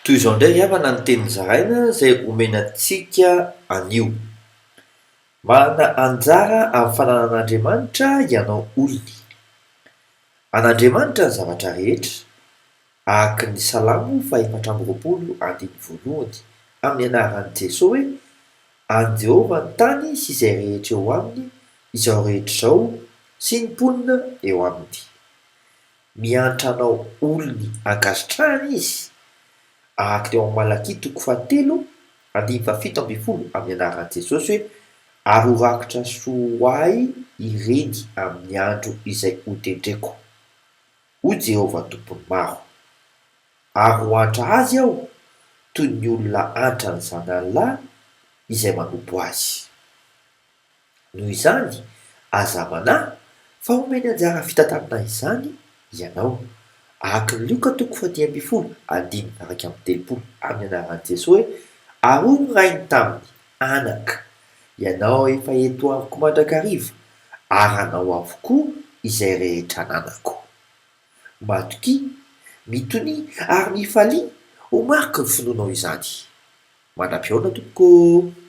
Toy izao indray ry havana ny teny zaraina izay omena antsika anio. Manana anjara amin'ny fananan'Andriamanitra ianao olony. An'Andriamanitra ny zavatra rehetra, araka ny Salamo fahefatra amby 20 andininy voalohany, amin'ny anaran'i Jesoa hoe, An'i Jehovah ny tany sy izay rehetra eo aminy, izao rehetra izao sy ny mponina eo aminy. Miantra anao olony ankasitrahana izy, araka ny ao amin'ny Malakia toko fahatelo andininy fahafito ambin'ny folo amin'ny anaran'i Jesosy hoe, Ary ho rakitra soa ho ahy ireny amin'ny andro izay hotendreko, hoy Jehovah Tompon'ny maro. Ary ho antra azy aho, toy ny olona antra ny zanany lahy izay manompo azy. Noho izany, aza manahy fa homeny anjara fitantanana izany ianao. Araka ny Lioka toko fahadimy ambin'ny folo andininy faha-31 amin'ny anaran'i Jesoa hoe, Ary hoy ny rainy taminy, Anaka, ianao efa eto amiko mandrakariva, ary anao avokoa izay rehetra ananako. Matokia, mitonia ary mifalia ho mariky ny finoanao izany. Mandra-pihaona tompoko ô!